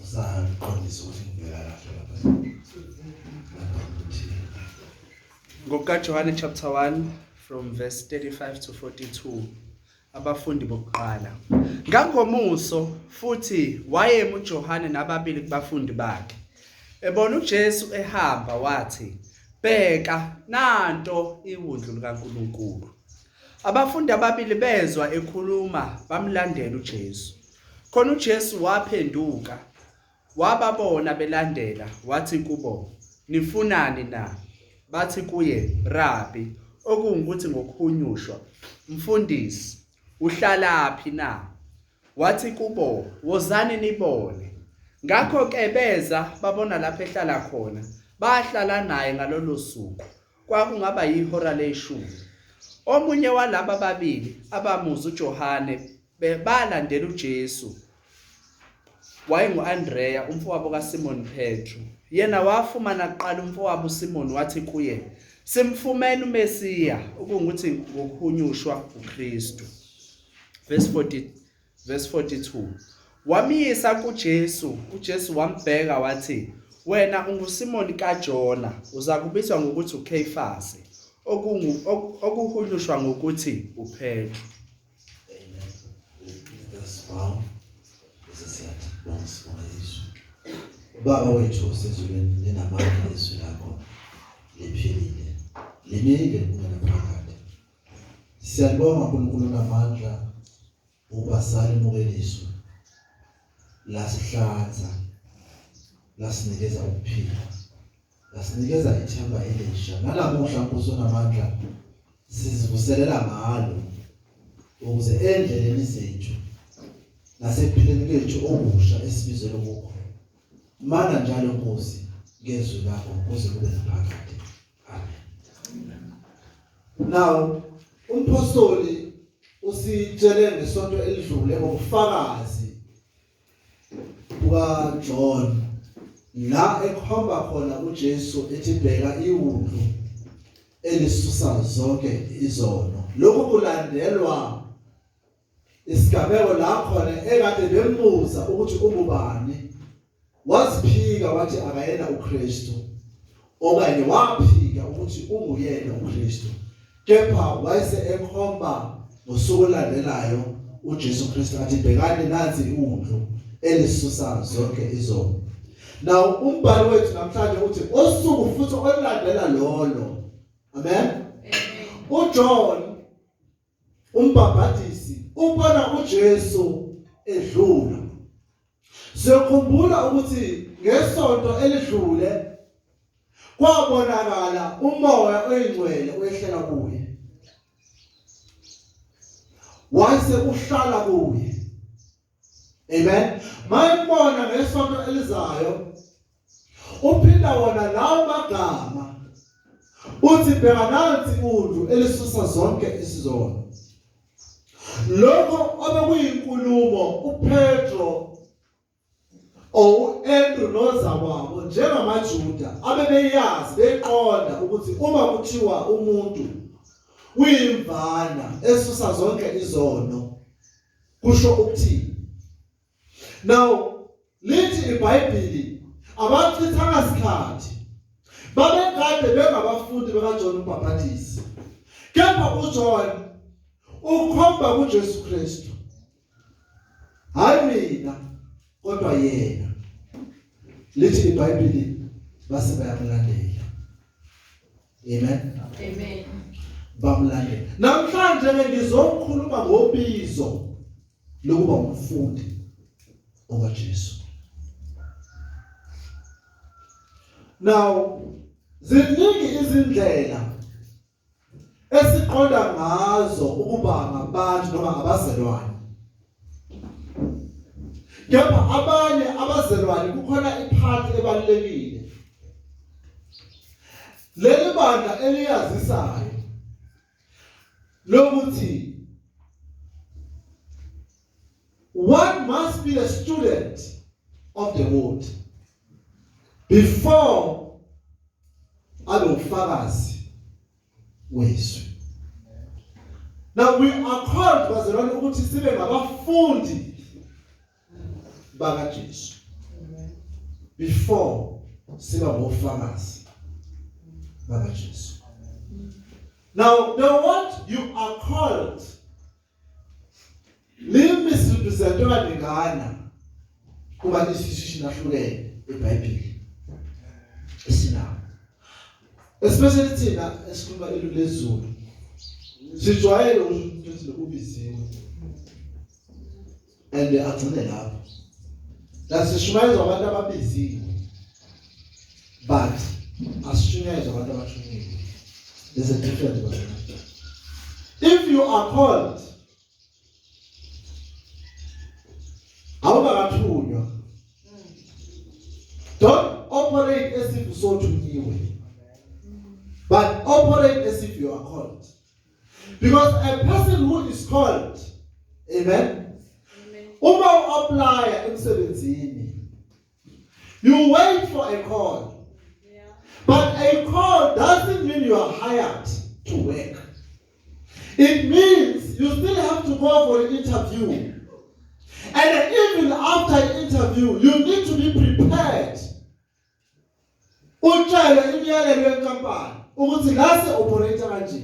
Usaqondisa ukuthi ngibheka kahle lapha. Lapha ukuthi NgokukaJohane chapter 1 from verse 35 to 42 abafundi bokuqala. Ngangomuso futhi wayemi uJohane nababili kubafundi bakhe. Ebona uJesu ehamba wathi, "Bheka, nanto iwundlu likaNkulunkulu." Abafundi ababili bezwa ekhuluma bamlandela uJesu. Khona uJesu waphenduka wababona belandela wathi kubo, "Nifunani na?" Bathi kuye, "Rabi," okungukuthi ngokuhunyushwa, "Mfundisi, uhlalaphi na?" Wathi kubo, "Wozani nibone." Ngakho-ke beza babona lapho ehlala khona, bahlala naye ngalolo suku. Kwakungaba yihora leshumi. Omunye walaba ababili abamuzwa uJohane balandela uJesu wayengu-Andreya umfowabo kaSimoni Petru. Yena wafumana kuqala umfowabo uSimoni wathi kuye, "Simfumene uMesiya," okungukuthi ngokuhunyushwa uKristu. Verse 40 verse 42. Wamyisa kuJesu, uJesu wambheka wathi, "Wena unguSimoni kaJona, uzakubizwa ngokuthi uKheyifase," okuhunyushwa ngokuthi uPetru. Amen. Let's bow. Bese siyathi bonke sibonga izwi. Baba wethu osezulwini linamandla izwi lakho liphilile. Limile kungenaphakade. Siyalibonga uNkulunkulu namandla ukuba salimukeliswe. Lasihlanza. Lasinikeza ukuphila. Lasinikeza ithemba elisha. Nanamuhla Nkosi onamandla sizivuselela ngalo ukuze endleleni zethu nasekuphileni kwethu okusha esibizelwe kukho. Mana njalo Nkosi ngezwi lakho kuze kube naphakade. Amen. Now umpostoli usitshele ngesonto elidlule ngobufakazi bukaJohn la ekhomba khona uJesu ethi bheka iwundlu elisusa zonke izono. Lokhu kulandelwa isigameko la khona ekade bembuza ukuthi ungubani, waziphika wathi akayena uKristu okanye waphika ukuthi unguyena uKristu, kepha wayese ekhomba ngosuku olulandelayo uJesu Kristu athi bhekani nansi iwundlu elisusa zonke izono. Now umbhalo wethu namhlanje uthi osuku futhi olulandela lolo. Amen. UJohn umbhabhadisi ubona uJesu edlula. Siyokhumbula ukuthi ngesonto elidlule kwabonakala umoya oyingcwele wehlela kuye. Wase uhlala kuye. Amen. Mayibona ngesonto elizayo uphinda wona lawo magama uthi bheka nansi undlu elisusa zonke isizono. Lokho obekuyinkulumo uPetro owu-Andrew nozakwabo njengamaJuda abebeyazi beqonda ukuthi uma kuthiwa umuntu uyimvana esusa zonke izono kusho ukuthini. Now lithi iBhayibheli abachithanga sikhathi babekade bengabafundi bakaJohn uMbhabhadisi, kepha uJohn ukhomba kuJesu Kristu, hayi mina kodwa yena. Lithi iBhayibheli base bayamlandela. Amen. Amen. Bamlandela. Namhlanje ke ngizokhuluma ngobizo lokuba umfundi okaJesu. Now ziningi izindlela esiqonda ngazo ukuba ngabantu noma abazelwane. Kepha abanye abazelwane kukhona iphathi ebalulekile. Leli bandla eliyazisayo lokuthi one must be a student of the word before abe ufakazi wezwi. Now we are called bazalwane ukuthi sibe ngabafundi bakaJesu. Before siba ngofakazi bakaJesu. Now, the what you are called li-misrepresentwe kaningana kuba institution ahlukene eBhayibheli esinawo, especially thina esikhuluma ilimi lesiZulu, sijwayele ukuthi ubiziwe and agcine lapho. La sishumayezwa abantu ababiziwe, but asishunyayezwa abantu abathunyiwe. There's a difference, bazalwane. If you are called, awungakathunywa. Don't operate as if usothunyiwe, but operate as if you are called, because a person who is called, amen, uma u-apply emsebenzini, you wait for a call, but a call doesn't mean you are hired to work. It means you still have to go for an interview, and even after an interview you need to be prepared. Utshele imiyalelo yenkampani ukuthi la se-operate kanje,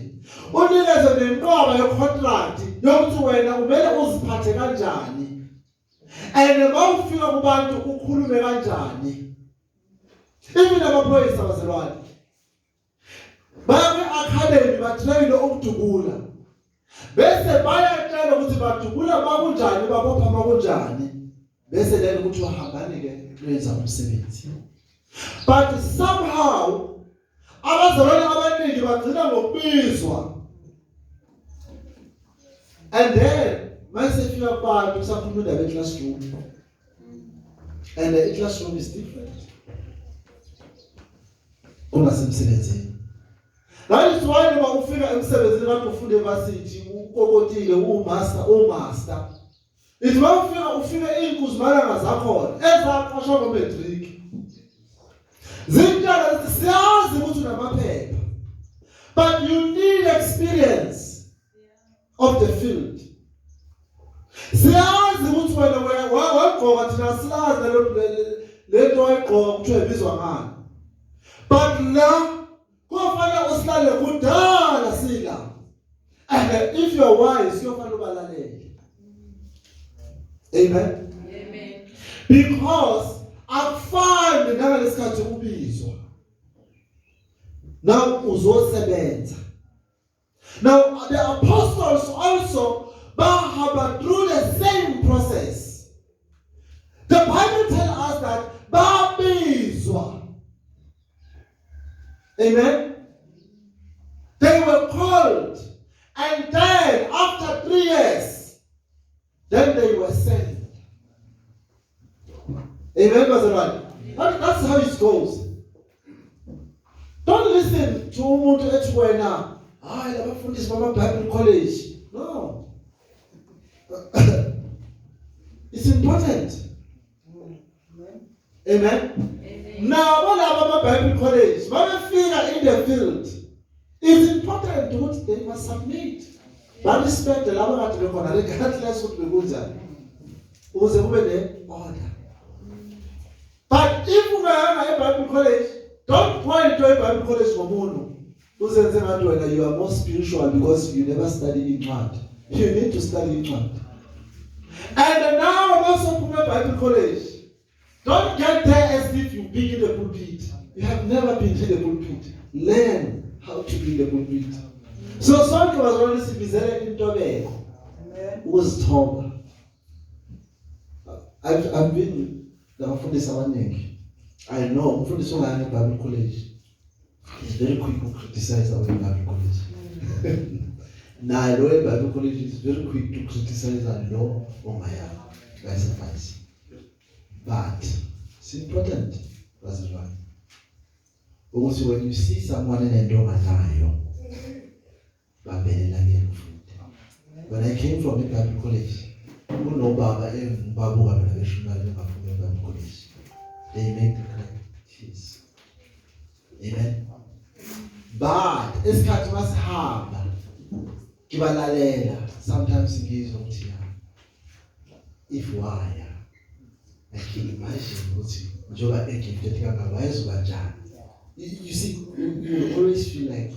unikeze nenqwaba ye-contract yokuthi wena kumele uziphathe kanjani and uma ufika kubantu ukhulume kanjani. Even amaphoyisa, bazalwane, baya kwi-academy, batrayine ukudubula, bese bayatshela ukuthi badubula makunjani, babopha makunjani, bese then kuthiwa hambani-ke lwenza umsebenzi. But somehow abazalwane abaningi bagcina ngokubizwa and then mase fika kubantu kusakhuluma indaba e-classroom, and the classroom is different kunasemsebenzini. That is why noma ufika emsebenzini kade ufunde evarsity, ukokotile, umaster, umaster, ithi mawufika ufike iy'nkuzimalanga zakhona ezaqashwa ngo-matric zintshela ukuthi siyazi ukuthi unamaphepha, but you need experience of the field. Siyazi ukuthi wena wagqoka, thina silazi lelo lento wayigqoka kuthiwa ibizwa ngani, but la kufanele usilale kudala sila. And if you are wise, kuyofanele ubalalele. Amen. Amen. Because akufani nangalesikhathi ubizwa. Now uzosebenza. Now the apostles also bahamba through the same process. The Bible tells us that babizwa. Amen. They were called, and then after 3 years, then they were sent. Amen, bazalwane. That's how it goes. Don't listen to umuntu ethi wena, hayi, labafundisi bama Bible college. No. It's important. Amen. Amen. Nabo laba ama Bible college babefika in the field. It's important ukuthi they must submit. Ba respect laba kade bekhona regardless ukuthi bekunjani. Ukuze kube ne order. But if ungayanga eBible college, don't point to eBible college ngomuntu. Uzenze ngathi wena you are more spiritual because you never study incwadi. You need to study incwadi. And now also phuma eBible college, don't get there as if you've been in the pulpit. You have never been in the pulpit. Learn how to be in the pulpit. So sonke, bazalwane, sibizele intobeko. Ukuzithoba. I've been nabafundisi abaningi. I know umfundisi ongayanga eBible college is very quick to criticize our Bible college. Naye lo eBible college is very quick to criticize lo ongayanga. Vice versa. But it's important, bazalwane, ukuthi when you see someone enento onganayo, bambelela kuyena ufunde. When I came from iBible college, kunobaba engibabuka mina beshumayela bengaphuma eBible college. They make the cry. Jeez. Amen. But esikhathi masihamba ngibalalela, sometimes ngizwa ukuthi ya, if waya I can imagine ukuthi njengoba egifted kangaka wayezoba njani. You see, you always feel like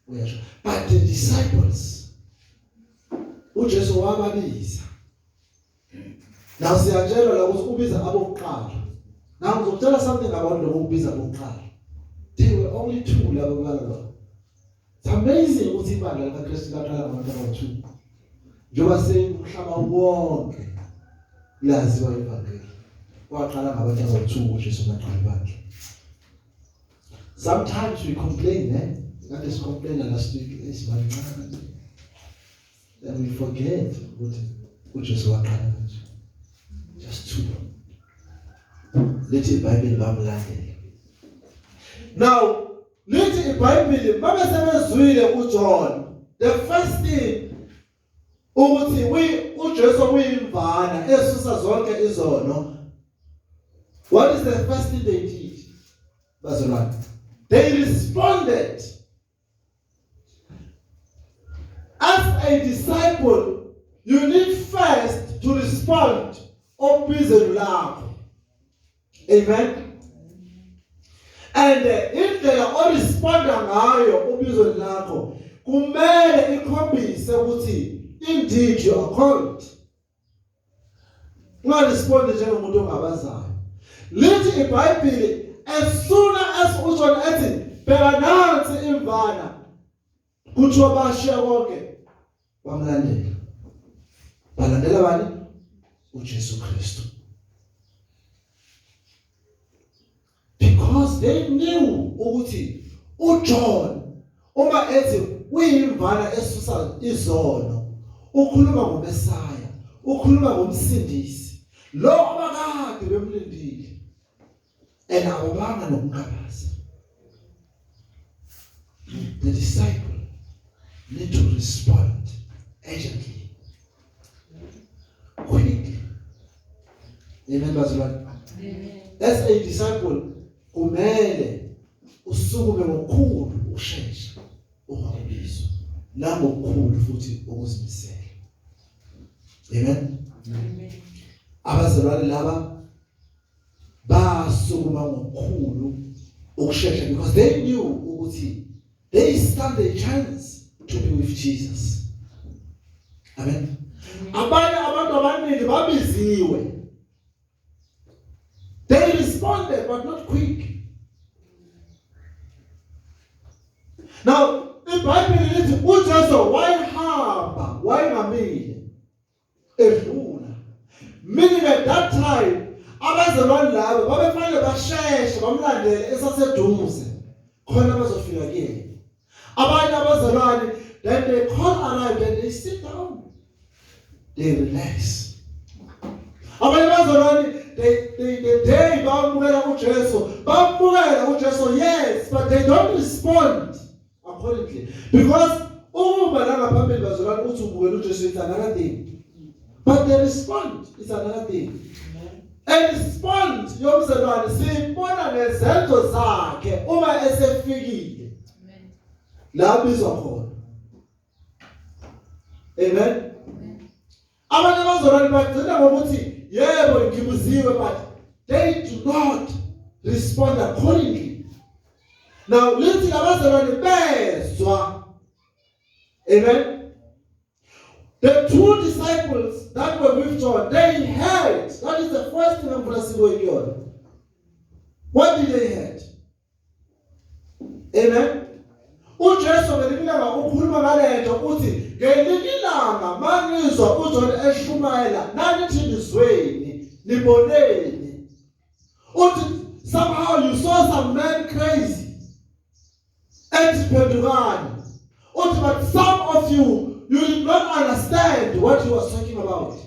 uyasho, but the disciples, uJesu wababiza. Now siyatshelwa la ukuthi ubiza abokuqala. Now ngizokutshela something about lokho kubiza abokuqala. They were only two labo balwa. It's amazing ukuthi ibandla likaKristu laqala ngabantu abawu-2, njengoba sengumhlaba wonke laziwa ivangeli. Kwaqala ngabantu abawu-2 uJesu maqala ibandla. Sometimes we complain, eh? Kade sicomplain last week, esibancane, and we forget ukuthi uJesu waqala kanje, just two. Lithi iBhayibheli bamlandela. Now lithi iBhayibheli babe sebezwile uJohn, the first thing ukuthi we uJesu kuyimvana esusa zonke izono. What is the first thing they did, bazalwane? They responded. As a disciple, you need first to respond obizweni lakho. Amen. And indlela oresponda ngayo ubizweni lakho kumele ikhombise ukuthi indeed you are called. Ungarespondi njengomuntu ongabazayo. Lithi iBhayibheli, as soon as uJohn ethi, "Bheka nansi imvana," kuthiwa bashiya konke bamlandela. Balandela bani? UJesu Kristu, because they knew ukuthi uJohn uma ethi uyimvana esusa izono, ukhuluma ngoMesaya, ukhuluma ngomsindisi lo abakade bemlindile, and ababanga nokungabaza. The disciple need to respond urgently, quickly. Amen, bazalwane. As a disciple kumele usukume ngokukhulu ukushesha uma ubizwa, nangokukhulu futhi ukuzimisela. Amen. Abazalwane laba basukuma ngokukhulu ukushesha because they knew ukuthi they stand a chance to be with Jesus. Amen. Abanye abantu abaningi babiziwe, they responded, but not quick. Now iBhayibheli lithi uJesu wayehamba, wayengamile, edlula, meaning at that time abazalwane labo babefanele basheshe bamlandele esaseduze khona bazofika kuyena. Abanye abazalwane, then they call arrived and they sit down, they relax. Abanye abazalwane, they the day bamukela uJesu, bamukela uJesu, yes, but they don't respond accordingly, because uma la ngaphambili, bazalwane, uthi ubukela uJesu, it's another thing, but the respond is another thing. And respond yomzalwane siyibona ngezenzo zakhe uma esefikile la bizwa khona. Amen. Abanye abazalwane bagcina ngokuthi, "Yebo, ngibuziwe," but they do not respond accordingly. Now lithi labazalwane bezwa. Amen. The two disciples that were with John, they heard. That is the first thing I'm going to see going on. What did they heard? Amen. uJesu ngelinye ilanga ukhuluma ngalento, uthi ngelinye ilanga manizwa uJohn eshumayela, nanithi nizweni, niboneni. Uthi somehow you saw some man crazy ethi phendukani. Uthi but some of you, you did not understand what he was talking about.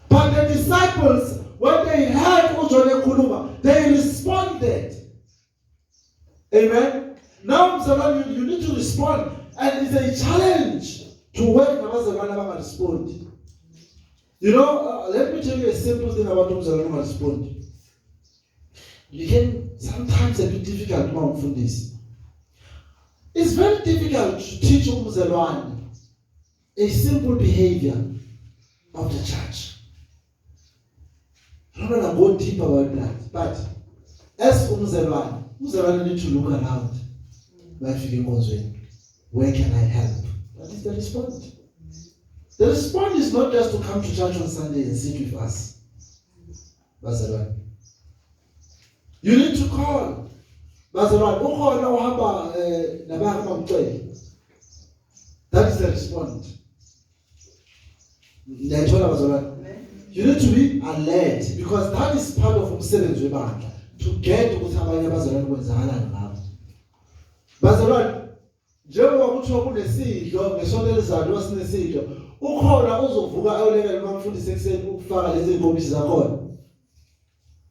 But the disciples, when they heard uJohn ekhuluma, they responded. Amen. Now mzalwane, you need to respond, and it's a challenge to work nabazalwane abangarespond. Let me tell you a simple thing about umzalwane ongarespond. You can sometimes a bit difficult uma umfundisi. It's very difficult to teach umzalwane a simple behavior of the church. I don't want to go deep about that, but as umzalwane, umzalwane need to look around. Bayafika enkonzweni. Where can I help? That is the response. The response is not just to come to church on Sunday and sit with us. Bazalwane. You need to call. Bazalwane, ukhona uhamba nabahamba mcele. That is the response. Ngiyayithola bazalwane. You need to be alert because that is part of umsebenzi webandla to get ukuthi abanye abazalwane kwenzakalani ngabo. Bazalwane, njengoba kuthiwa kunesidlo ngesonto elizayo sinesidlo, ukhona uzovuka ayolekela umfundisi ekuseni ukufaka lezi zinkomishi zakhona.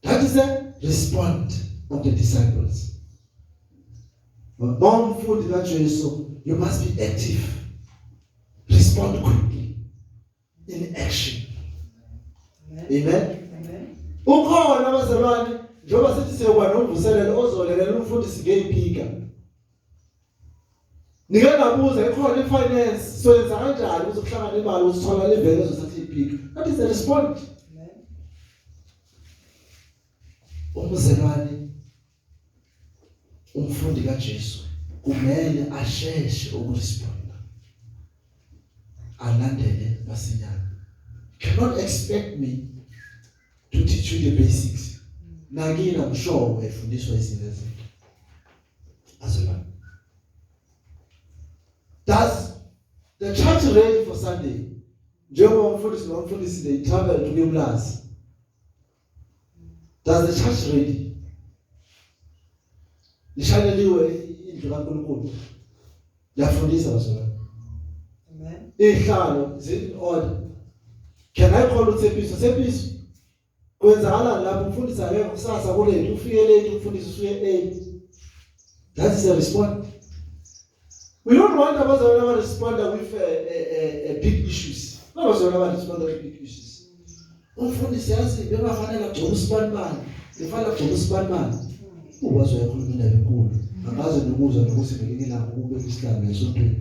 That is a response of the disciples. Mawumfundi kaJesu, you must be active. Respond quickly in action. Amen. Amen. Ukhona abazalwane njengoba sithi siyokuba nomvuselelo ozolekelela umfundisi ngeyipika. Nike ngabuza ikhona ifinance soyenza kanjani ukuze kuhlangane imali ukuthi thola ivele ezothatha ipika. That is the response. Amen. Umzalwane umfundi kaJesu kumele asheshe ukuresponda, alandele masinyane. Cannot expect me to teach you the basics. Nakina mshowe efundiswa izinto ezinto. Azalwane. Does the church ready for Sunday? Njengoba umfundisi nomfundisi they travel to Kimlazi. Does the church ready? Lishaneliwe indlu kaNkulunkulu. Yafundisa bazalwane. Amen. Ihlalo zin order. Can I call uTsepiso? Tsepiso. Kwenzakalani lapho umfundisi akekho kusasa kuleli ufike late umfundisi usuke early. That is a response. We don't want abazalwane abaresponda with big issues. Abazalwane abaresponda with big issues. Umfundisi yazi bengafanele agcobe usibanibani, befanele agcobe usibanibani. Uwazi uyakhuluma indaba enkulu. Angaze nokuzwa nokuthi ngelinye ilanga ukubeka isihlalo esontweni.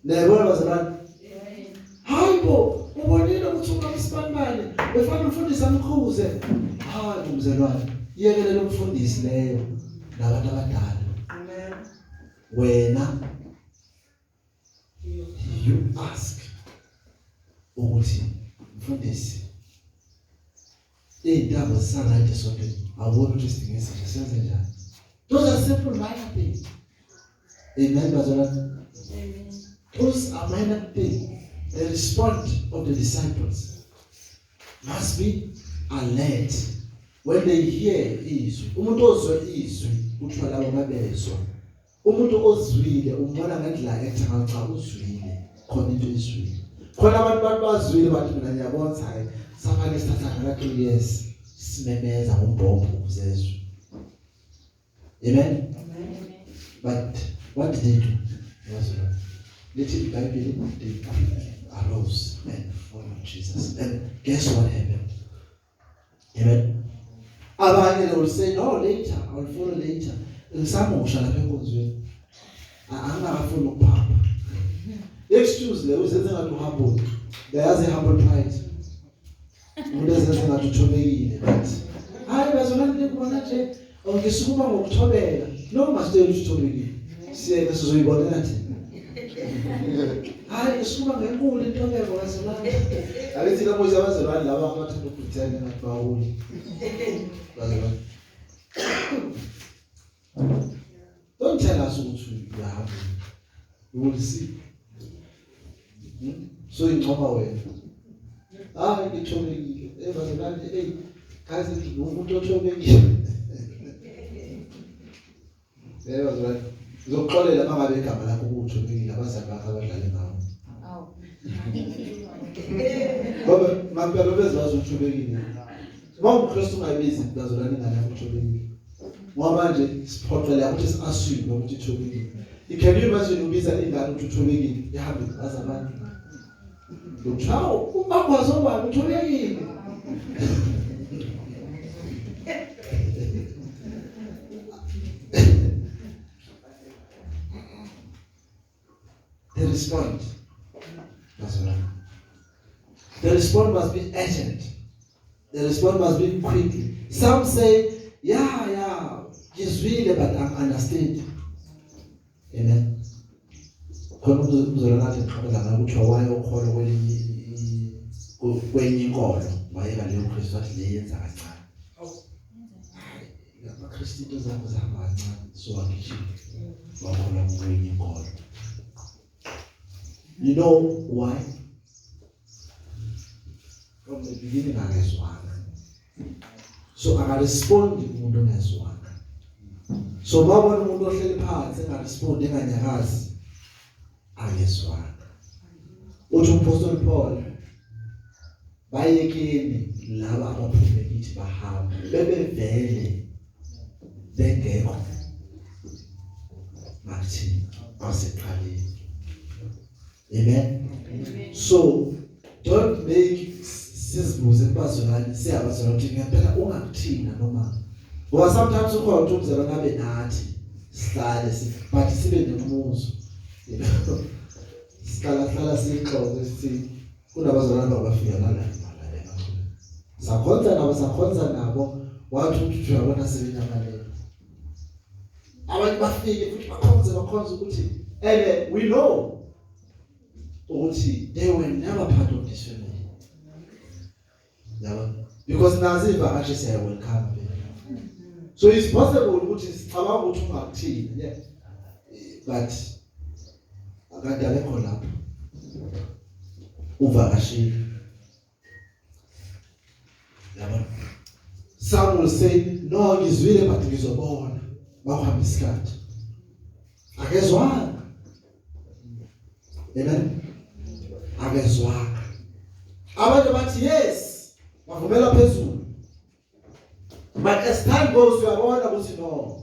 Niyabona bazalwane? Hayibo, ubonile ukuthi ubaba usibanibani befanele umfundisi amkhuze. Hayi umzalwane, yekelela umfundisi leyo nabantu abadala. Amen. Wena you ask ukuthi mfundisi iy'ntambo zisaright esontweni, awuboni ukuthi sidinga ezintsha, senze njani? Those are simple minor things. Amen bazalwane. Those are minor things. The response of the disciples must be alert when they hear izwi. Umuntu ozwe izwi kuthiwa labo babezwa. Umuntu ozwile umbona ngendlela ethi cha uzwile, khona into izwile. Khona abantu bazwile bathi mina ngiyabona hayi safane sithatha ngala 3 years simemeza ngombhobho uzezwe. Amen. Amen. But what did they do? Bazalwane. Lithi iBhayibheli they quickly arose and followed Jesus. And guess what happened? Amen. Abanye they will say no later, I will follow later. Ngisamusha lapha enkonzweni. Angakafuni ukuphapha. Excuse le uzenze ngathi uhumble. Yazi humble pride. Umuntu ezenze ngathi uthobekile but hayi bazalwane ngikubona nje ngisukuma ngokuthobeka. No master uthobekile. Siyeke sizoyibonela thina. Hayi ngisukuma ngenkulu intobeko bazalwane. Abethi lapho abazalwane laba abathanda ukupretend ngathi bawuli. Bazalwane. Don't tell us ukuthi you are humble. You will see. So incoma wena. Hayi ngithobekile. Bazalwane hey kazi ngingumuntu othobekile. Yebo bazalwane. Ngizokuxolela mangabe igama lakho kuthobekile abazali bakho abadlale ngawo. Awu. Ngoba ngampela bezazi uthobekile. Uma uMkristu ungayibizi bazalwane ingane yakho uthobekile. Ngoba nje siphoqela ukuthi si-assume ukuthi uthobekile. Can you imagine ubiza ingane ukuthi uthobekile ihambe ichaza abantu. Lokuthiwa ubakwazi obani uthobekile. The response. Bazalwane. The response must be urgent. The response must be quickly. Some say, yeah, ngizwile but I understand. Amen. Khona umzalwane athi ngiqhubeka ngayo ukuthi waye ukholwa kwelinye kwenye inkolo wayeka leyo Kristu wathi le yenza kancane. Hayi, amaKristu into zabo zihamba kancane so wagijima wakholwa kwenye inkolo. You know why? From the beginning akezwanga. So akarespondi umuntu ongezwanga. So babona umuntu ohleli phansi engarespondi enganyakazi akezwanga. Uthi uMpostoli Paul bayekeni laba abaphume kithi bahamba bebevele bengekho ngakuthina kwaseqaleni. Amen. Amen. So don't make sizibuze kubazalwane siyabazalwane ukuthi ngempela ungakuthina noma ngoba sometimes ukhona ukuthi umzalwane abe nathi sihlale but sibe nemibuzo. Sihlala hlala sixoxe sithi kunabazalwane abafika nala nala. Sakhonza nabo wathi uthi uyabona sebenyamalele. Abantu bafike futhi bakhonze ukuthi and we know ukuthi they were never part of this family. Yabo? Because nazi ivakashi siya welcome vele. So it's possible ukuthi sicabanga ukuthi ungakuthini, yeah. But akade akekho lapho. Uvakashile. Yabo? Some will say no ngizwile but ngizobona bakuhamba isikhathi. Akezwanga. Amen. Akezwanga. Abantu bathi yes, bavumela phezulu. But as time goes uyabona ukuthi no.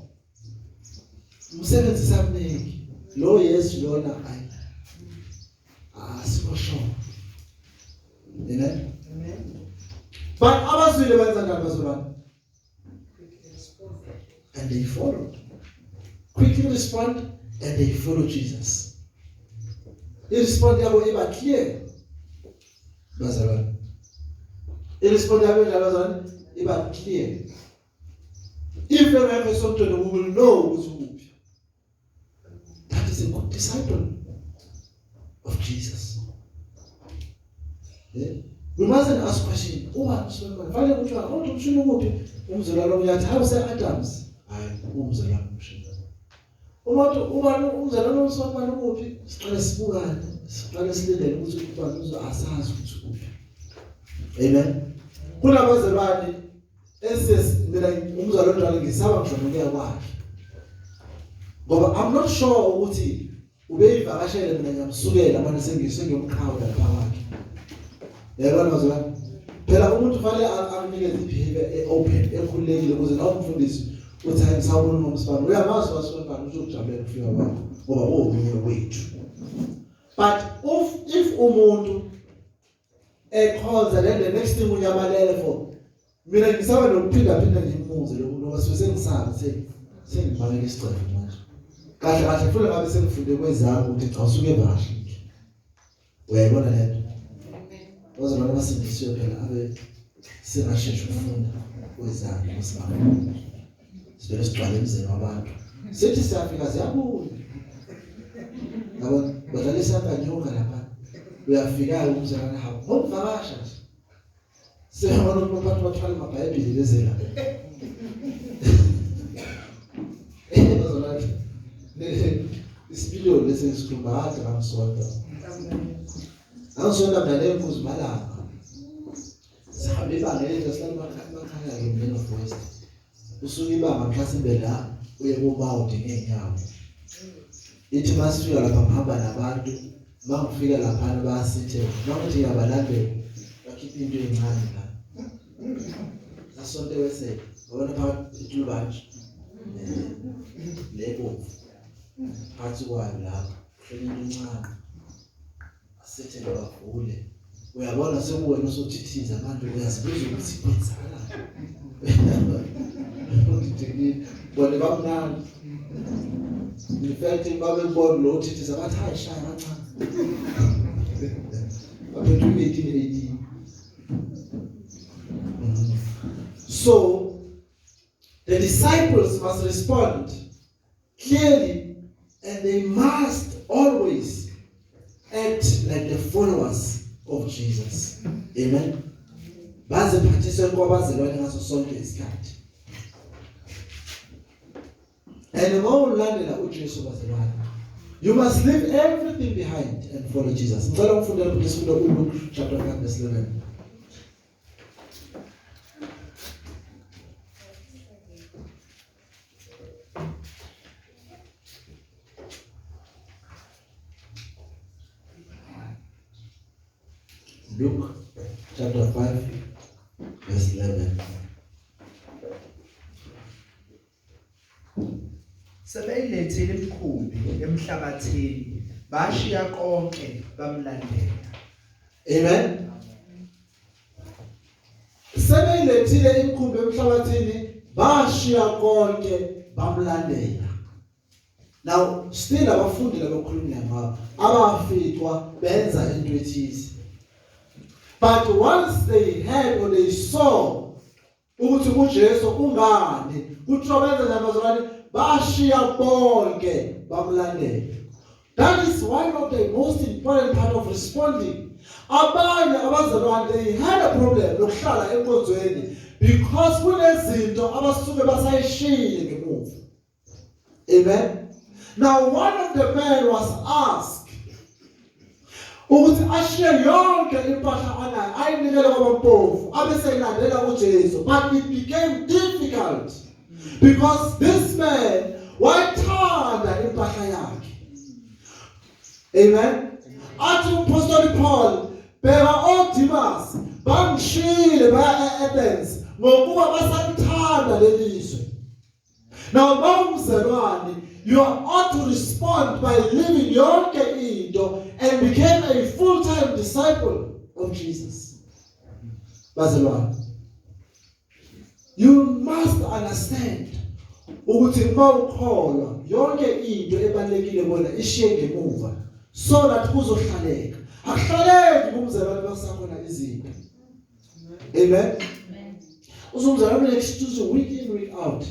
Umsebenzi samningi. Lo yes lona ayi. Asikho sure. Amen. Amen. But abazwile benza njani bazalwane? And they followed. Quickly respond and they follow Jesus. I-respond yabo iba clear. Bazalwane. I-respond yabo njalo bazalwane iba clear. If engekho esontweni we will know ukuthi ukuphi. That is a good disciple of Jesus. Yeah? We mustn't ask question. Uma fanele ukuthi kodwa umshini ukuphi? Umzalwane uyathi hawu se Adams. Hayi umzalwane umshini. Uma uthi ubani umzalwane usobani ukuphi? Siqale sibukane, siqale silindele ukuthi ubani uzo asazi ukuthi ukuphi. Amen. Kunabazalwane eses mina umzalwane njalo ngisaba ngisho nokuya kwakhe. Ngoba I'm not sure ukuthi ubeyivakashele mina ngiyamsukela manje sengiyomqhawula lapha kwakhe. Yabona bazalwane? Phela umuntu fanele akunikeze i-behavior e-open ekhululekile ukuze nawe umfundisi uthi hayi ngisawubona unomsibani uyamazi wasibani uzokujabulela ukufika kwakho ngoba uwomunye wethu. But if umuntu ekhonza then the next thing unyamalele for mina ngisaba nokuphinda phinda ngimbuze lo muntu ngoba sengisabe sengibangela isicelo manje. Kahle kahle futhi ngabe sengifunde kwezami ukuthi cha usuke evakashile. Uyayibona lento? Bazalwane abasindisiwe phela abe singasheshe ukufunda kwezami kusingafunda. Sivele sigcwale emzini wabantu. Sithi siyafika ziyabuya. Yabona badlalisa kanyoka lapha. Uyafika umzalwane hawo ngokuvakasha nje. Siyabona ukuthi abantu bathwala amabhayibheli beze la. Bazalwane isipiliyoni lesi esikhuluma kade ngangisonta. Ngangisonta mina nenkuzi malanga. Sihambe ibanga elide sihlala emakhaya ke mina of West. Usuke ibanga mhlasimbe la uye koMawundi ngeenyawo. Ithi masifika lapha ngihamba nabantu mangifika lapha bayasithe mangithi ngiyabalandela bakhipha into encane la. Sasonte wese wabona phakathi itulubanje lebomvu phakathi kwayo lapha kuhleli into encane asethele bavule uyabona sekuwena usuthithiza manje uyazibuza ukuthi kwenzakalani. Udidekile bona bamnandi. In fact babebona lo uthithiza bathi hayi shaya kancane. Baphethe u-18 18. So the disciples must respond clearly and they must always act like the followers of Jesus. Amen. Baziphathise kwabazalwane ngaso sonke isikhathi. And mawulandela uJesu bazalwane, you must leave everything behind and follow Jesus. Ngicela ungifundele ukuthi sifunde uLuke chapter 5 verse 11. Luke chapter 5 verse 11. Sebeyilethile imikhumbi emhlabathini bashiya konke bamlandela. Amen. Sebeyilethile imikhumbi emhlabathini bashiya konke bamlandela. Now still abafundi labakhulumile ngabo abaficwa benza into ethize. But once they heard or they saw ukuthi uJesu ungani, kuthiwa benza nabazalwane bashiya bonke bamlandela. That is one of the most important part of responding. Abanye abazalwane they had a problem lokuhlala enkonzweni because kunezinto abasuke basayishiye ngemuva. Amen. Now one of the men was asked ukuthi ashiye yonke impahla anayo ayinikele kwabampofu abe seyilandela uJesu, but it became difficult because this man wayithanda impahla yakhe. Amen. Athi umpostoli Paul, bheka oDimas bangishiyile baya eAthens ngokuba basalithanda lelizwe. Now mawumzalwane, you are ought to respond by leaving yonke into and became a full-time disciple of Jesus. Bazalwane, you must understand ukuthi mawukholwa yonke into ebalekile bona ishiye ngemuva so that kuzohlaleka. Akuhlaleki kumzalwane basakhona izinto. Amen. Uzumzalwane excuse week in week out.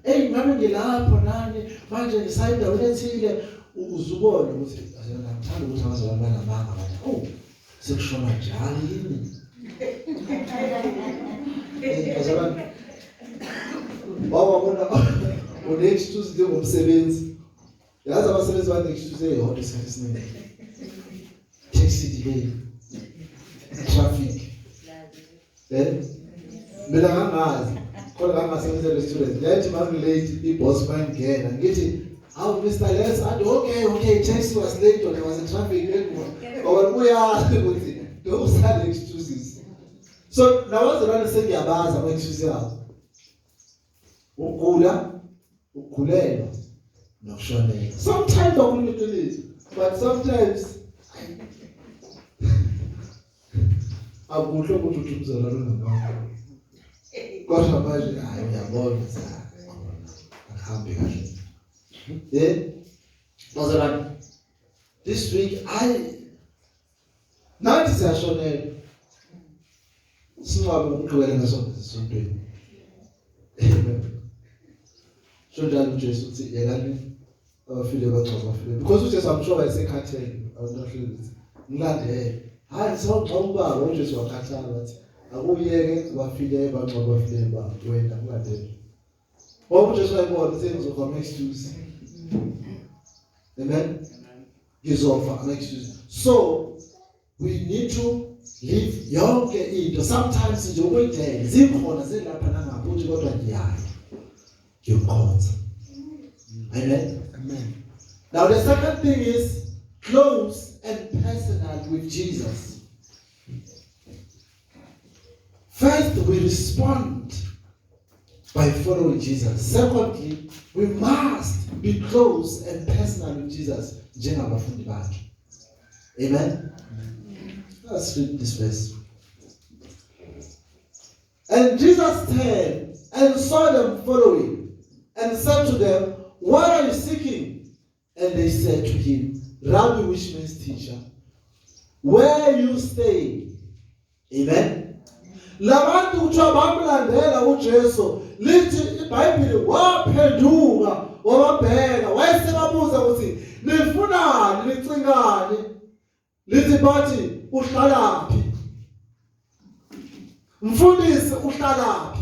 Hey ngabe ngilapho nani manje ngisayindaweni ethile uzubona ukuthi ngithanda ukuthi abazalwane banamanga bathi oh sekushona njalo yini. Bazalwane wawabona une-excuse njengomsebenzi. Yazi abasebenzi bane-excuse eyodwa isikhathi esiningi. Taxi delay. Traffic. Mina ngangazi khona ngangasebenza restaurant ngathi mangilate iboss mangena ngithi awu Mr Les athi okay taxi was late or there was a traffic ngoba uyazi ukuthi those are the excuses. So nabazalwane sengiyabaza ama excuses abo. Ugula, ugulelwa nokushonela. Sometimes bakhuluma iqiniso, but sometimes akuhle ukuthi uthi umzalwane unamanga. Kodwa manje hayi uyabona akuhambi kahle. Bazalwane, this week I nathi siyashonela. Singcwabe ngomgqibelo ngesonto esontweni. Amen. Shonjalo uJesu uthi yekani abafile bangcwaba abafile. Because uJesu I'm sure wayesekhathele abantu ahlezi. Ngilandele. Hayi sawungcwaba ubaba uJesu wakhathala wathi akuyeke abafile bangcwaba abafile babo wena ungalandele. Ngoba uJesu wayebona ukuthi ngizofa ama excuse. Amen. Ngizofa ama excuse. So we need to leave yonke into. Sometimes nje ukuyidela zikhona zilapha nangapha uthi kodwa ngiyaya ngiyokhonza. Amen. Amen. Now the second thing is close and personal with Jesus. First, we respond by following Jesus. Secondly, we must be close and personal with Jesus. Njengabafundi bakhe. Amen. Let's read this verse. And Jesus turned and saw them following and said to them, What are you seeking? And they said to him, Rabbi, which means teacher, where you stay? Amen. Labantu kuthiwa bamlandela uJesu. uJesu, lithi iBhayibheli waphenduka wababheka, wayesebabuza ukuthi nifunani, nicingani? Lithi bathi uhlalaphi mfundisi, uhlalaphi?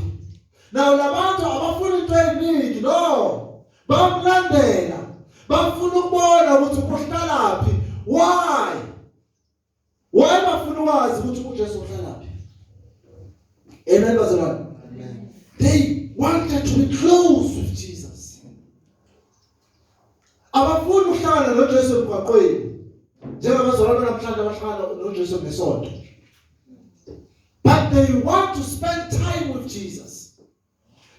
Nawo labantu abafuna into eziningi, no, bamlandela, bafuna ukubona ukuthi uhlalaphi. Why bafuna ukwazi ukuthi uJesu uhlalaphi? Amen bazalwane. They wanted to be close with Jesus. Abafuni ukuhlangana noJesu emgwaqweni njengabazalwane namhlanje abahlangana noJesu ngesonto. But they want to spend time with Jesus.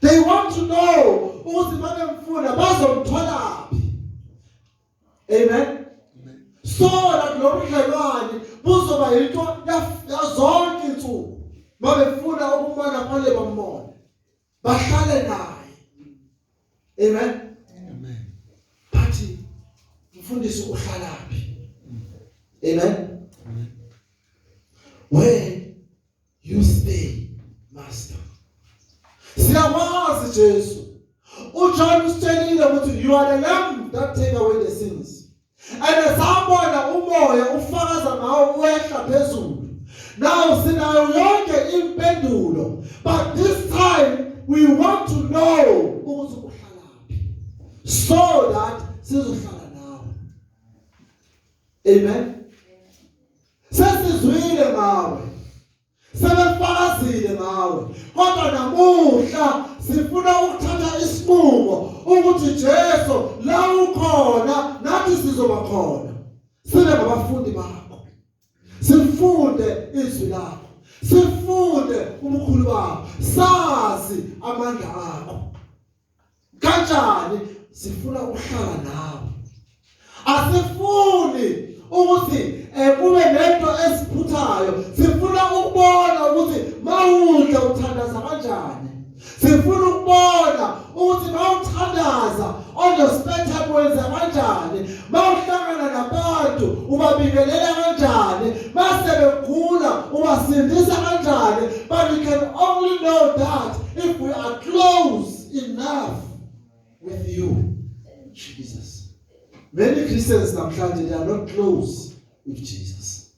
They want to know ukuthi babemfuna bazomtholaphi. Amen. So that lo budlelwane buzoba yinto yazonke insuku. Babefuna ukubona fanele bambone. Bahlale naye. Amen. Amen. Bathi mfundisi uhlalaphi? Amen. Amen. Where you stay, master. Siyakwazi Jesu. UJohn usitshelile ukuthi you are the lamb that take away the sins. And sabona umoya ufakaza ngawo wehla phezulu. Now sinayo yonke impendulo, but this time we want to know ukuthi uhlalaphi so that sizohlala nawe. Amen. Sesizwile ngawe, sebefakazile ngawe, kodwa namuhla sifuna ukuthatha isinqumo ukuthi Jesu la ukhona nathi sizoba khona, sibe ngabafundi bakho, sifunde izwi lakho, sifunde ubukhulu bakho, sazi amandla akho. Kanjani? Sifuna ukuhlala nawe. Asifuni ukuthi kube nento esiphuthayo. Sifuna ukubona ukuthi mawudla uthandaza kanjani. Sifuna ukubona ukuthi mawuthandaza on your spare time wenza kanjani, mawuhlangana nabantu ubabingelela kanjani, mase begula ubasindisa kanjani. But we can only know that if we are close enough with you, Jesus. Many Christians namhlanje, they are not close with Jesus,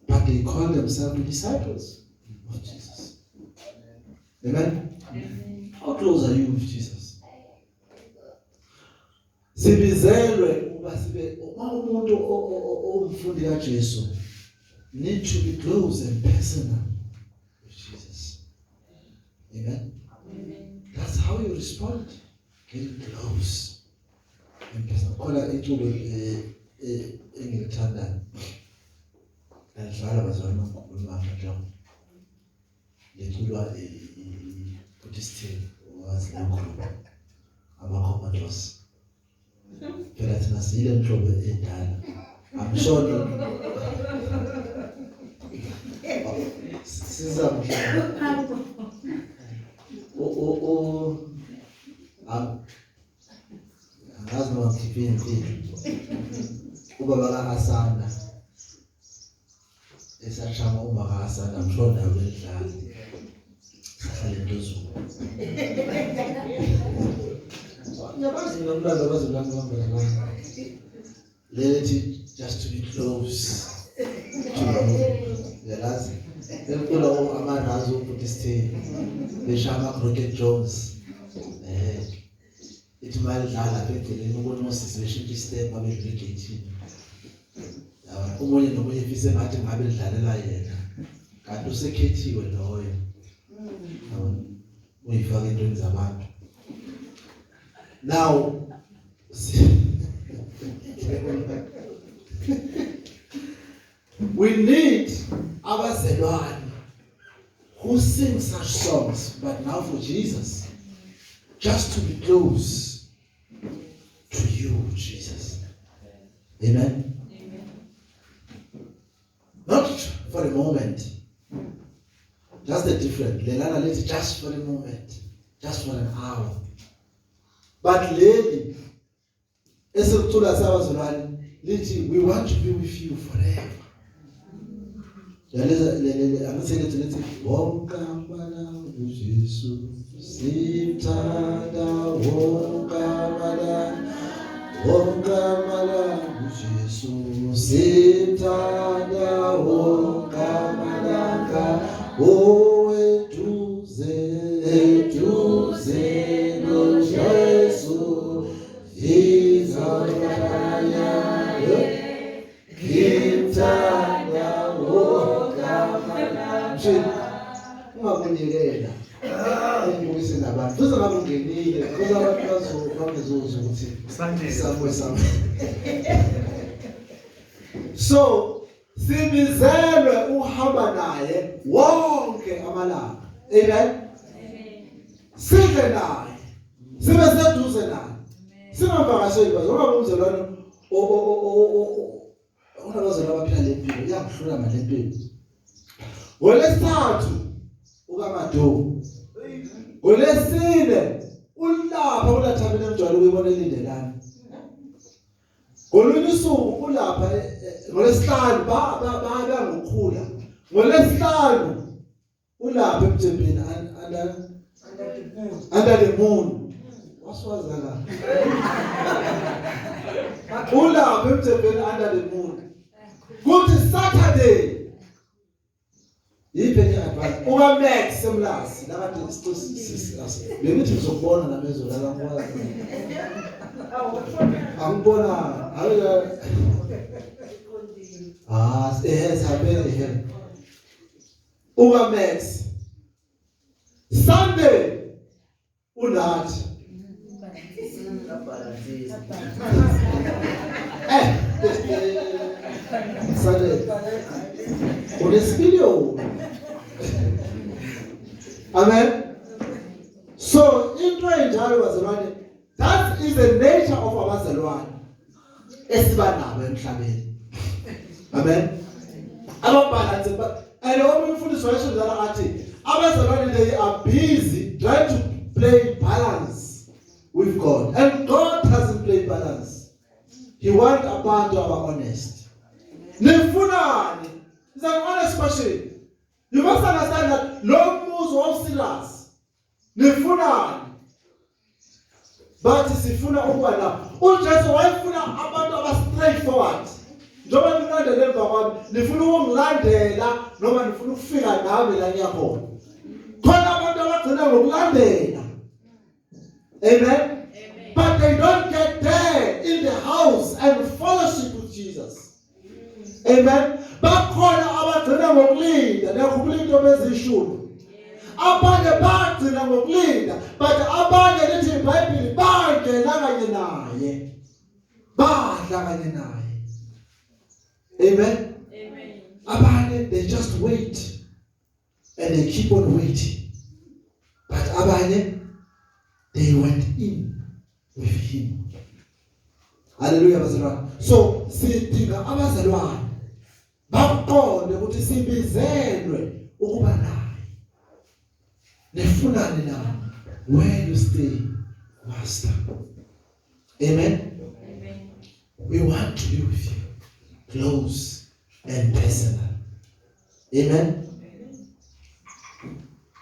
but they call themselves the disciples of Jesus. Amen. Amen. How close are you with Jesus? Sibizelwe ukuba sibe, uma umuntu owumfundi kaJesu need to be close and personal with Jesus. Amen. Amen. That's how you respond, getting close and personal. Khona iculo engilithandayo, alidlala bazalwane bangikhuluma njengo leculwa i-Buddhist wazi leyo group ama-Commandos. Phela thina siyile nhlobo edala, I'm sure no siza mhlawumbe o angazi noma ngikhiphe imfihlo, ubaba ka-Asanda esashama uma ka-Asanda, I'm sure nayo belidlala sahlala entozulu. Ngiyabazi mina umlando abazalwane bami, lethi just to be close to you. Uyalazi elicula amarazi uBuddhist beshaya ama-Crockett Jones, ithi mayidlala lapha endleleni ubona osisi beshintsha istep abedlula egeyithini, omunye nomunye efise ngathi ngabe lidlalela yena, kanti usekhethiwe loyo uyifaka entweni zabantu. Now we need abazelwane who sing such songs, but now for Jesus, just to be close to you, Jesus. Amen. Amen. Not for the moment. That's the difference. Lelana lethi just for the moment, just for an hour. But leli esikucula sabazalwane lithi we want to be with you forever. Yaleza lele angithi lethi wonke amalawu. uJesu simthanda wonke amalanga, wonke amalanga uJesu simthanda wonke amalanga, oweduze eduze noJesu izohlala ngimthanda wonke amalanga. Ungakunikela ungibukise nabantu futhi ngabe ungenile because abantu bazozwa ukuthi Usanele. Somewhere. So sibizelwe uhamba naye wonke amalanga. Amen. Sidle naye, sibe seduze naye, singamvakasheli bazo ngoba umzalwane unabazalwane abaphila le mpilo iyakuhlula manje le mpilo. Ngolesithathu ukaMado, ngolesine ulapha kulathabile engijwayele ukuyibona elindelani. Ngolunye usuku ulapha ngolesihlanu ba bangokhula. Ngolesihlanu ulapha emthembeni under the moon. Waswazana. Ulapha emthembeni under the moon. Kuthi Saturday yiphi enye advice uka Max semlasi lakade bengithi ngizokubona namezo la ngikwazi angibona hayi ah sabe uka Max. Sunday unathi Sunday unesipiliyoni. Amen. So into enjalo bazalwane, that is the nature of abazalwane esiba nabo emhlabeni. Amen. Ababalance and omunye umfundisi wayesho njalo athi abazalwane, they are busy trying to play balance with God, and God doesn't play balance. He want abantu aba honest. Nifunani? It's an honest question. You must understand that lo mbuzo wawu-serious. Nifunani? Bathi sifuna ukuba la. UJesu wayefuna abantu aba straightforward. Njengoba nilandela emva kwami, nifuna ukungilandela noma nifuna ukufika nami la ngiyakhona? Khona abantu abagcina ngokulandela. Amen. But they don't get there in the house and fellowship with Jesus. Amen. Bakhona abagcina ngokulinda. Niyakhumbula into ezishumi? Abanye bagcina ngokulinda, but abanye lithi iBhayibheli bangena kanye naye. Badla kanye naye. Amen. Amen. Abanye, they just wait and they keep on waiting. But abanye, they went in with him. Hallelujah bazalwane. So sidinga abazalwane baqonde ukuthi sibizelwe ukuba naye. Nifunani na? Where you stay, Master. Amen. Amen. We want to be with you close and personal. Amen.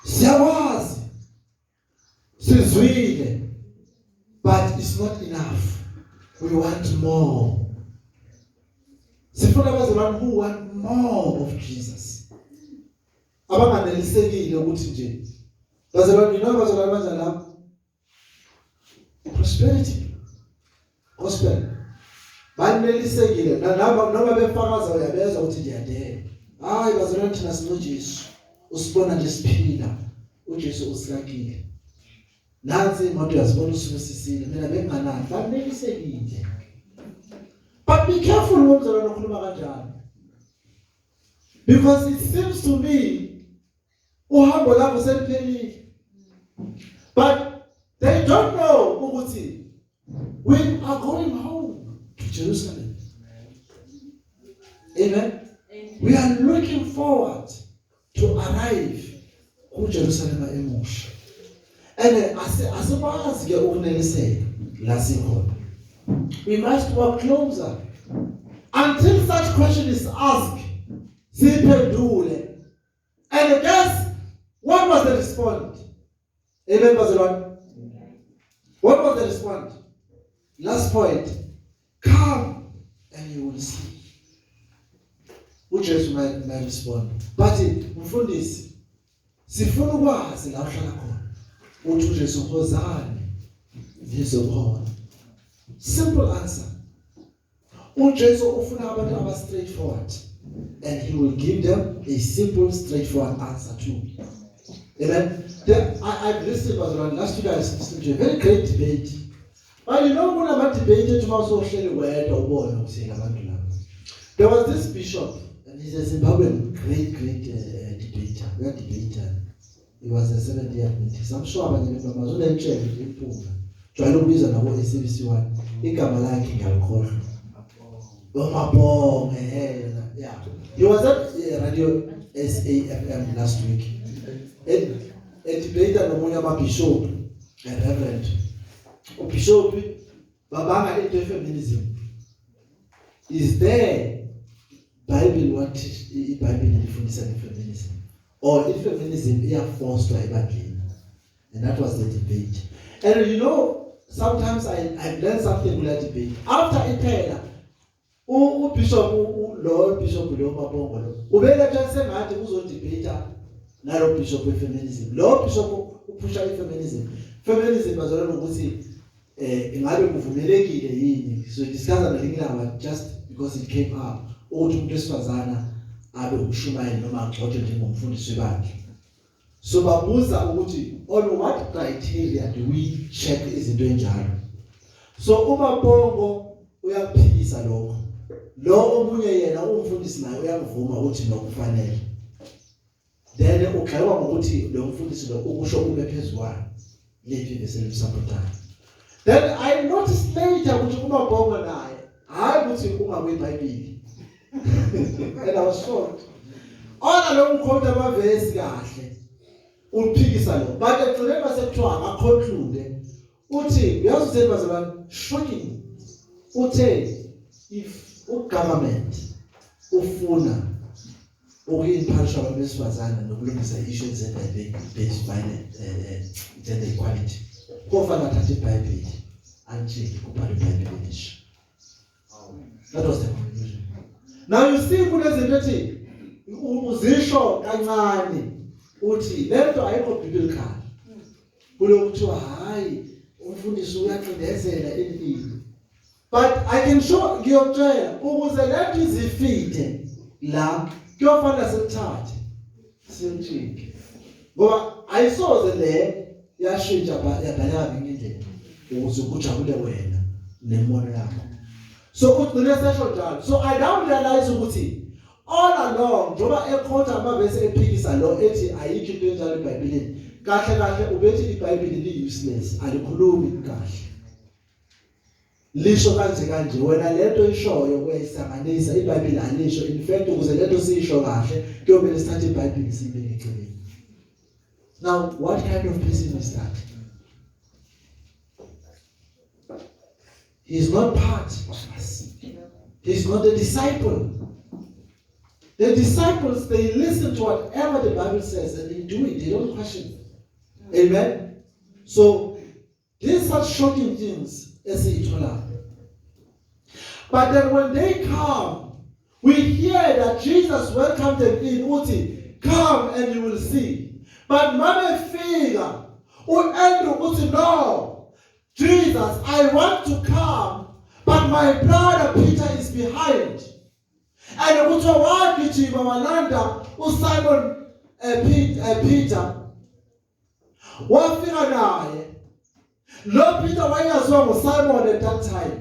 Siyakwazi, sizwile, but it's not enough. We want more. Sifuna abazalwane who want more of Jesus, abanganelisekile ukuthi nje bazalwane, abazalwane banjani lapho? Prosperity gospel, banelisekile noma befakaza uyabezwa ukuthi ndiyadela. Hayi bazalwane, thina sinoJesu, usibona nje siphila, uJesu usilakile, nansi imoto uyazibona usibusisile, mina benginganani. Banelisekile. But be careful ngomzalwane okhuluma kanjalo, because it seems to me uhambo lakho seliphelile, but they don't know ukuthi we are going home to Jerusalem. Amen. Amen. We are looking forward to arrive kuJerusalem emusha, and asikwazi ke ukuneliseka la sikhona. We must walk closer until such question is asked, siphendule. And guess what? What was the response? Amen, bazalwane. What was the response? Last point. Come and you will see. uJesu may respond. But mfundisi, sifuna ukwazi la uhlala khona. Uthi uJesu, "Wozani nizobona." Simple answer. uJesu ufuna abantu aba straightforward, and he will give them a simple, straightforward answer too. Amen. I've listened, bazalwane, last week I listened to a very great debate. But kunama debate ethi mawusohleli wedwa ubone ukuthi labantu laba. There was this bishop, and he's a Zimbabwean great, great debater. We are debater. He was a Seventh-day Adventist. I'm sure abanye bamazi, unentshebe nje impunga. Jwayele ukubiza nabo SABC 1. Igama lakhe ngiyalikhohlwa. Umabonge, yeah. He was at Radio SAFM last week. A debater nomunye amabishop, a reverend. Ubishop babanga into feminism. Is there Bible, what iBhayibheli lifundisa ngefeminism, or ifeminism iyaforced ebandleni? And that was the debate. And sometimes I learned something kula debate. After iphela, ubishop lo, bishop lo Mabongo lo, ubeletha sengathi uzodebate nalo bishop wefeminism. Lo bishop uphusha ifeminism. Feminism, bazalwane, ukuthi ingabe kuvumelekile yini, so discuss ngelinye ilanga, just because it came up, ukuthi umuntu wesifazana abe umshumayeli noma agcotshwe njengomfundisi webandla. So babuza ukuthi on what criteria do we check izinto enjalo. So uMabongo uyakuphikisa lokho, lo omunye yena umfundisi naye uyakuvuma ukuthi nokufanele. Then ugxekwa ngokuthi lo mfundisi lo ukusho ume phezukwayo lephi bese limsupportayo. Then I noticed later ukuthi uMabongo naye, hayi ukuthi ungakuyiBhayibheli, and I was shocked. Ona lo mkhonto amavesi kahle uphikisa lo, but ekugcineni basekuthiwa akaconclude, uthi, uyazi utheni bazalwane? Shocking. Uthe if ugovernment ufuna ukuyi-empowerisha abantu besifazane nokulungisa issue gender based violence, gender equality, kofanele athathe iBhayibheli antshike, kubhalwe iBhayibheli elisha. That was the conclusion. Now you see, kunezinto ethi uzisho kancane uthi lento ayikho biblical, kulokuthiwa hayi, umfundisi uyacindezela empilo. But I can show, ngiyokutshela, ukuze lento izifite la kuyofanele sikuthathe simtshintshe, ngoba ayisoze le yashintsha yabhaleka ngenye indlela ukuze kujabule wena nembono yakho. So ugcine sesho njalo. So I don't realize ukuthi all along, njengoba equota amavesi ephikisa lo ethi ayikho into enjalo eBhayibhelini, kahle kahle ubethi iBhayibheli li useless, alikhulumi kahle, lisho kanje kanje, wena lento ishoyo uyayisanganisa, iBhayibheli alisho. In fact, ukuze lento siyisho kahle kuyomele sithathe iBhayibheli siyibeke eceleni. Now what kind of person is that? He is not part of us. He is not a disciple. The disciples, they listen to whatever the Bible says and they do it. They don't question. Amen. So these are shocking things esiyitholayo. But then when they come, we hear that Jesus welcomed them in, uthi, "Come and you will see." But mabefika, uAndrew uthi, "No, Jesus, I want to come, but my brother Peter is behind." And kuthiwa wagijima walanda uSimon Peter, wafika naye. Lo Peter wayengaziwa nguSimon at that time.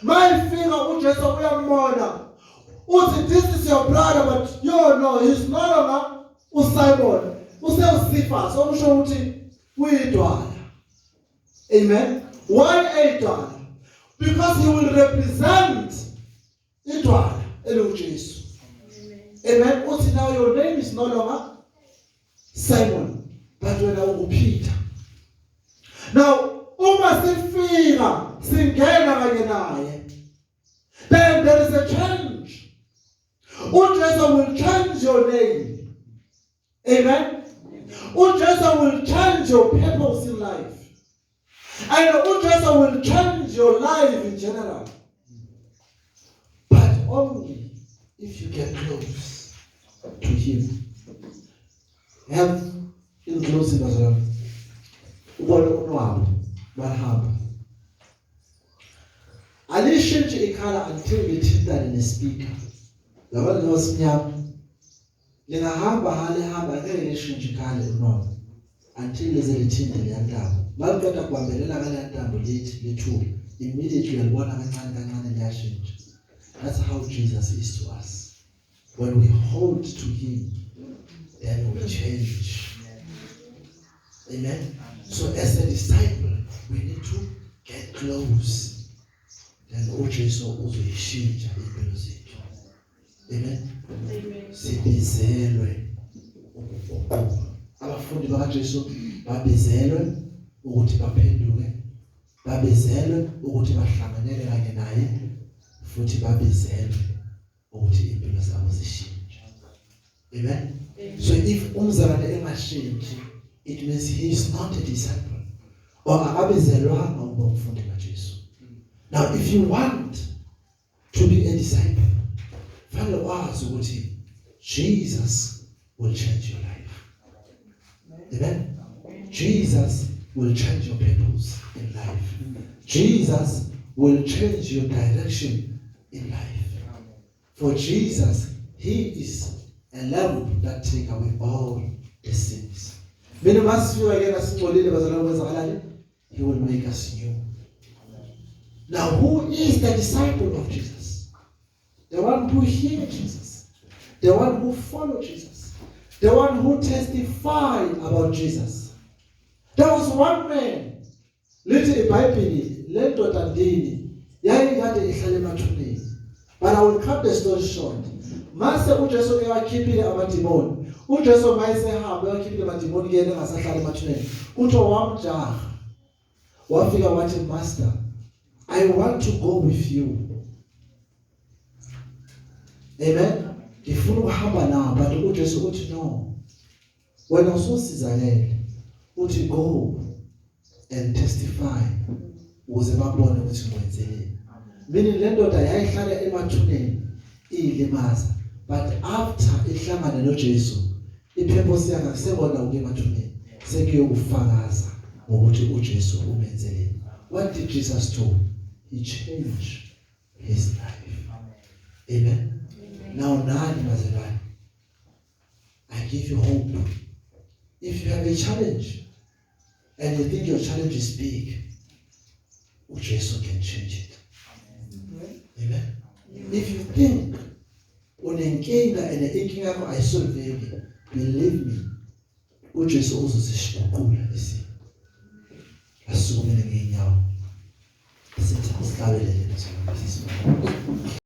Mayifika uJesu uyambona, uthi, "This is your brother," but yo, no, he's no longer uSimon, usewuCephas, okusho ukuthi uyidwala. Amen. Why idwala? Because he will represent idwala elinguJesu. Amen. Uthi, "Now your name is no longer Simon, but wena unguPeter." Now uma sifika singena kanye naye, then there is a change. uJesu will change your name. Amen. your purpose in life. And uJesu will change your life in general. But only if you get close to him. Have in closing, bazalwane. Ubone unwabu balihamba. Alishintshi i-colour until lithintane ne-speaker. Yabona njengoba simnyama. Lingahamba halihamba, ngeke lishintshe i-colour unwabu until lize lithinte leya ntambo. Maliqeda kubambelela ngaleya ntambo, lithi lithule. Immediately uyalibona kancane kancane liyashintsha. That's how Jesus is to us. When we hold to him, then we change. Amen. So as a disciple, we need to get close. Then uJesu uzoyishintsha impilo zethu. Amen. Amen. Sibizelwe ukuguquka. Abafundi bakaJesu babizelwe ukuthi baphenduke, babizelwe ukuthi bahlanganele kanye naye, futhi babizelwe ukuthi impilo zabo zishintshe. Amen. So if umzalwane engashintshi, it means he is not a disciple or akabizelwanga ukuba umfundi kaJesu. Now if you want to be a disciple, fanele wazi ukuthi Jesus will change your life. Amen. Jesus will change your purpose in life. Jesus will change your direction in life. For Jesus, he is a lamb that take away all the sins. Mina masifika kuyena singcolile, bazalwane, kwenzakalani? He will make us new. Now who is the disciple of Jesus? The one who hear Jesus, the one who follow Jesus, the one who testify about Jesus. There was one man, lithi iBhayibheli, le ndoda ndini yayikade ihlala emathuneni. But I will cut the story short. Mase uJesu ewakhiphile amadimoni, uJesu mayesehamba ewakhiphile amadimoni kuyena, engasahlala emathuneni, kuthiwa wamjaha, wafika wathi, "Master, I want to go with you." Amen. "Ngifuna ukuhamba nawe." But uJesu uthi, "No, wena ususizakele." Uthi, "Go and testify ukuze babone ukuthi ngwenzeleni." Meaning le ndoda yayihlala emathuneni iyilimaza, but after ihlangane noJesu, i-purpose yakhe akusekona ukuya emathuneni, sekuyokufakaza ngokuthi uJesu umenzeleni. What did Jesus do? He changed his life. Amen. Now nani bazalwane, I give you hope. If you have a challenge and you think your challenge is big, uJesu can change it. Amen. If you think unenkinga and inkinga yakho ayisolveki, believe me, uJesu uzosiguqula isimo. Asukumele ngeenyawo, sithi sihlabelele, bazalwane.